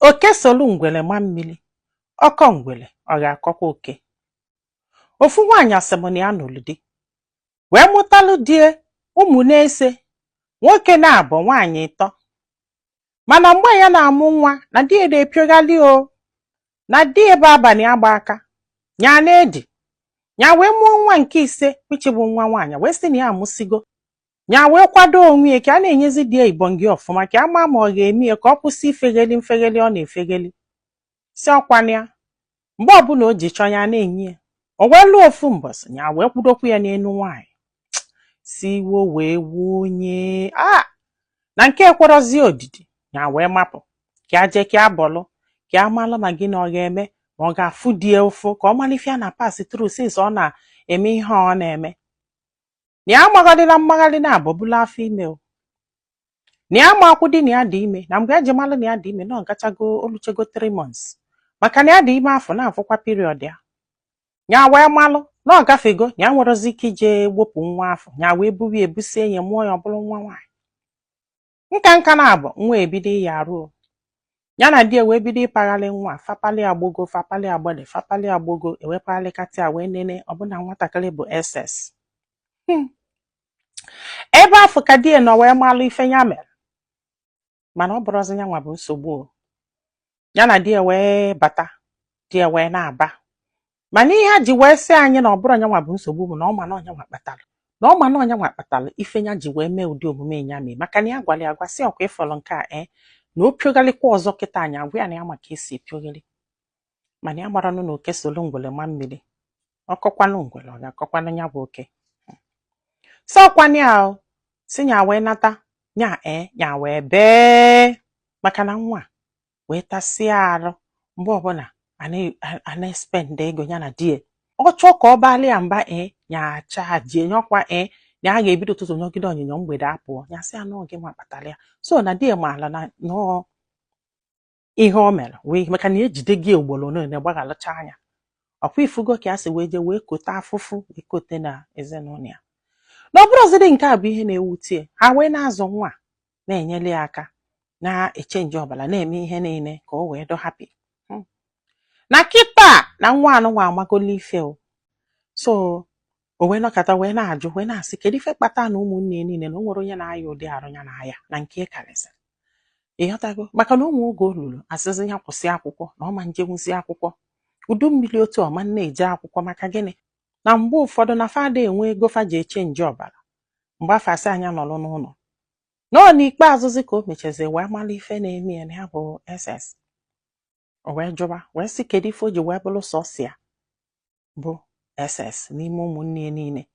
Oke solu ngwele ma mmiri, ọkọ ngwele ọ ga-akọkwa oke. Ofu nwaanyị sị m na ya nụrụ di wee mụtalụ die ụmụ na-ese nwoke na-abụ, nwaanyị ịtọ. Mana mgbe ya na-amụ nwa na di ya na-epioghalị o na di ebe abalị agba aka ya na-edi ya, wee mụọ nwa nke ise, which bụ nwa nwaanyị, wee sị na ya amụsigo. Ya wee kwado onwe ya ka a na-enyezi di ya ibongi ọfụma, ka a maa ma ọ ga-eme ya ka ọ kwụsị ifegheli mfegheli ọ na-efegheli. Si ọkwana ya, mgbe ọbụla o ji chọọ ya na-enye ya. O wee lụọ ofu mbọsị, ya wee kwudokwu ya n'elu nwaanyị si iwo wee wuo onye a na nke ekwerọzi odidi. Ya wee mapụ ka a jee ka a bọlụ, ka a malụ ma gịnị ọ ga-eme, ma ọ ga-afụ di ya ụfụ, ka ọ malụ ife a na pass through since ọ na-eme ihe ọ na-eme. Na ya amaghalịla mmaghalị na abụ bụla afọ ime o na ya ma akwụ di na ya dị ime. Na mgbe eji malụ na ya dị ime, na ọ gachago oluchego 3 months, maka na ya dị ime afọ na-afụkwa period ya. Ya wee malụ na ọ gafego, na ya nwerozi ike ije wepụ nwa afọ. Ya wee buwe ebusie ya, mụọ ya, ọ bụrụ nwa nwaanyị. Nka nka na abụ nwa ebido ịya arụ o. Ya na di ya wee bido ịpaghalị nwa, fapali agbogo, fapali agbede, fapali agbogo, ewepaghalịkata ya wee nene ọbụna nwatakịrị bụ SS. Ebe afọ ka di ya nọ wee malụ ife ya mere, mana ọ bụrụzi ya nwa bụ nsogbu o. Ya na di ya wee bata, di ya wee na-aba. Mana ihe a ji wee sị anyị na ọ bụrụ ya nwa bụ nsogbu bụ na ọ ma na ọnya nwa kpatara, na ọ ma na ọnya nwa kpatara ife ya ji wee mee ụdị omume ya mee, maka na ya gwara ya agwa sị ọkwa ịfọrọ nke a ee na o pioghalịkwa ọzọ kịta, anyị agwa ya na ya maka esi epioghalị. Mana ya maranụ na oke solu ngwele ma mmiri, ọkọkwanụ ngwele ọ ga-akọkwanụ ya bụ oke. Sọkwanụ ya o si ya wee nata ya ee ya wee bee, maka na nwa wee tasịa arụ. Mgbe ọbụla a na-espend ego ya na di ya, ọ chọọ ka ọ baala ya mba ee ya achajie nyọkwa ee na ya ga-ebido ụtụtụ nyọgide onyinyo, mgbede apụọ. Ya sị ya na ọ gị nwa kpatara ya. So na di ya maala na nọọ ihe o mere wee maka na ejide gị ugboro ole gbaghalụcha anya ọkwa ifugo ka ya si wee jee wee kote afụfụ, wee kote na ezinụlọ ya. Na ọ bụrụzidị nke a bụ ihe na-ewute ha, wee na-azụ nwa, na-enyere ya aka, na-echange ọbara, na-eme ihe niile ka o wee dọ happy. Na kịta na nwa anụnwa amagolo ife o. So o wee nọkọta wee na-ajụ, wee na-asị kedu ife kpata na ụmụnne ya niile na o nwere onye na-aya ụdị arụ ya na-aya na nke karịsịrị. Ịghọtago? Maka na ụmụ oge o luru asịzi ya kwụsị akwụkwọ, na ọ ma njenwuzi akwụkwọ udu mmiri otu ọma na-eje akwụkwọ. Maka gịnị? Na mgbe ụfọdụ na fada enwe ego fa ji echange ọbara, mgbe afọ asị anya nọrọ n'ụlọ nọọ. N'ikpeazụzi ka o mechazi wee mara ife na-eme ya na ya bụ SS. O wee jụba wee sị kedu ife o ji wee bụrụ sọsọ ya bụ SS n'ime ụmụnne ya niile.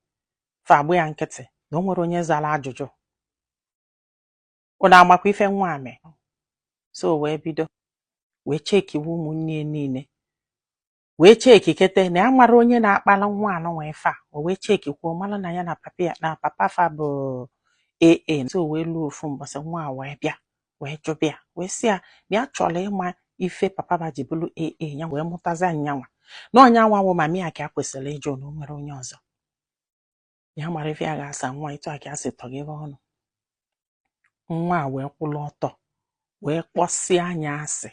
Fa agbụ ya nkịtị na o nwere onye zara ajụjụ. Ụnụ amakwa ife nwa a mee? So o wee bido wee checkiwe ụmụnne ya niile, wee checkikete na ya mara onye na-akpala nwa anụnwa ife a. O wee checkikwuo mara na ya na papa ya na papa fa bụ AA. So o wee luo ofu mbọsị, nwa a wee bịa wee jụba ya, wee sị ya na ya chọrọ ịma ife papa ba ji bụrụ AA, ya wee mụtazi anyanwa na ọnyanwa wụ mummy ya, ka ya kwesịrị ịjụ, na o nwere onye ọzọ ya mara ife ya ga-asa nwa. Etu a ka ya si tọghere ọnụ nwa a wee kwụrụ ọtọ wee kpọsịa anya asị.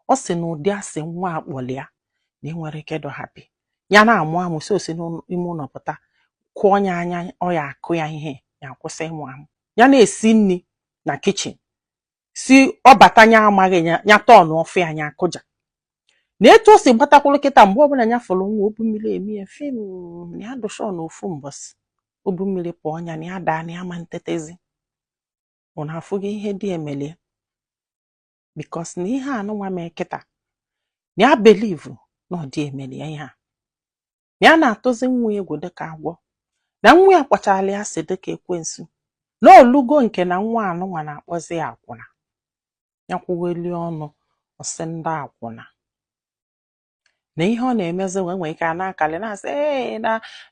Ọ sị na ụdị asị nwa a kpọrọ ya na enwere ike dọ happy ya na-amụ amụ. Si osi n'ime ụlọ pụta, kụọ ya anya, ọ ya akụ ya ihe, ya akwụsị ịmụ amụ. Ya na-esi nri na kitchen, si ọ bata, ya amaghị ya, ya tọọnụ ọfụ ya, anya akụja. Na etu o si gbatakwụrụ kịta, mgbe ọbụla ya fụrụ nwa, obu mmiri eme ya fim. Na ya dụshọ na ofu mbọsị obu mmiri pụọ ya, na ya daa, na ya ma ntetezi. Ụnụ afụghị ihe dị emelie? Because na ihe anụnwa mee kịta, na ya believe na ọ dị emelie ihe a, na ya na-atụzi nwa egwu dịka agwọ, na nwa ya kpọchala ya asị dịka ekwensu, na olugo nke na nwa anụnwa na-akpọzi ya akwụna. Ya kwugheli ọnụ ọsị ndị akwụna na ihe ọ na-emezi wee nwee ike a na-akali na-asị ee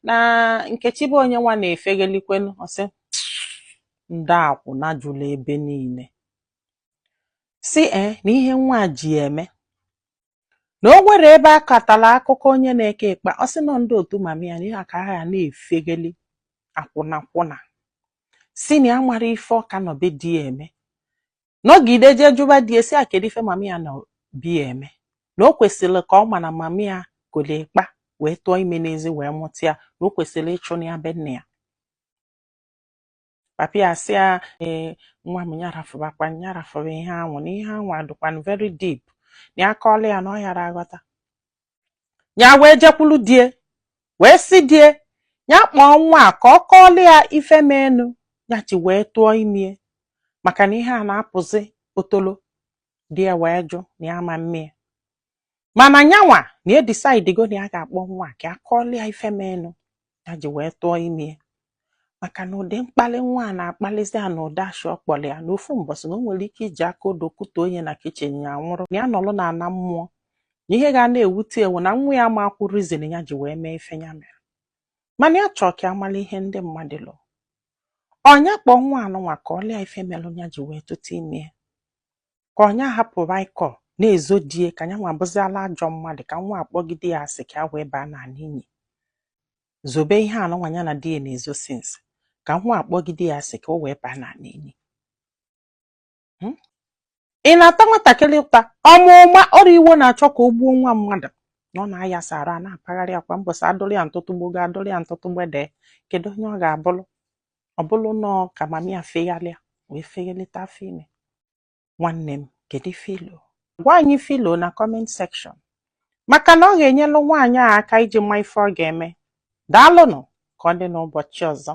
na Nkechi bụ onye nwa na-efeghelikwenu. Ọsị ndị akwụna jụrụ ebe niile, si ee na ihe nwa a ji eme na o nwere ebe a katara akụkọ onye na-eke ịkpa. Ọ sị nọ ndị otu mummy ya na ihe aka ha na-efegheli akwụnakwụna, si na ya mara ife ọka nọ be di ya eme. Nọgide jee jụba di ya, si a kedu ife mummy ya nọ Bi eme na o kwesịrị ka ọ ma na mama ya kole ịkpa wee tụọ ime n'ezi wee mụta ya, na o kwesịrị ịchụ na ya be nna ya. Papa ya sị ya, "Ee, nwa m, ya rafụbakwa, ya rafụba ihe anwụ na ihe anwụ adịkwanụ very deep na ya kọọla ya na ọ yara aghọta." Ya wee jekwulu die wee sị die ya kpọọ nwa a ka ọ kọọla ya ife menu ya ji wee tụọ ime, maka na ihe a na-apụzi otolo. Di ya wee jụ na ya ama mmie, mana nyanwa na ya decide na ya ga-akpọ nwa a ka a kọọla ya ife menu ya ji wee tụọ ime, maka na ụdị mkpali nwa a na-akpalizi ya na ụdị ashị ọ kpọrọ ya na ofu mbọsị na o nwere ike iji aka odo kụta onye na kitchen ya nwụrụ, na ya nọrọ na ana mmụọ, na ihe ga na-ewute ewu na nwa ya ma akwụ reason ya ji wee mee ife ya mere. Mana ya chọọ ka amala ihe ndị mmadụ lụ ọnya kpọọ nwa anụnwa ka ọ lịa ife melụ ya ji wee tụta ime ya, ka ọnya hapụrụ ịkọ na-ezo die, ka ya nwa bụziala ajọ mmadụ, ka nwa akpọgide ya asị, ka ya wee baa n'ala inyi zobe ihe anụnwa ya na di ya na-ezo since, ka nwa akpọgide ya asị ka o wee baa n'ala inyi. Ị na-ata nwatakịrị ụta ọmụma ọrụ iwo na-achọ ka o gbuo nwa mmadụ na ọ na-ayasa arụ a na-apagharị akwa mbọsị adụrụ ya ntụtụ gbogo, adụrụ ya ntụtụ gbede. Kedu onye ọ ga-abụlụ? Ọ bụlụ nọọ ka mami ya feghalịa wee feghelite afọ ime. Nwanne m, kedu ife ilo? Gwa anyị filo na comment section, maka na ọ ga-enyelu nwaanyị a aka iji ma ife ọ ga-eme. Daalụnụ, ka ọ dị n'ụbọchị ọzọ.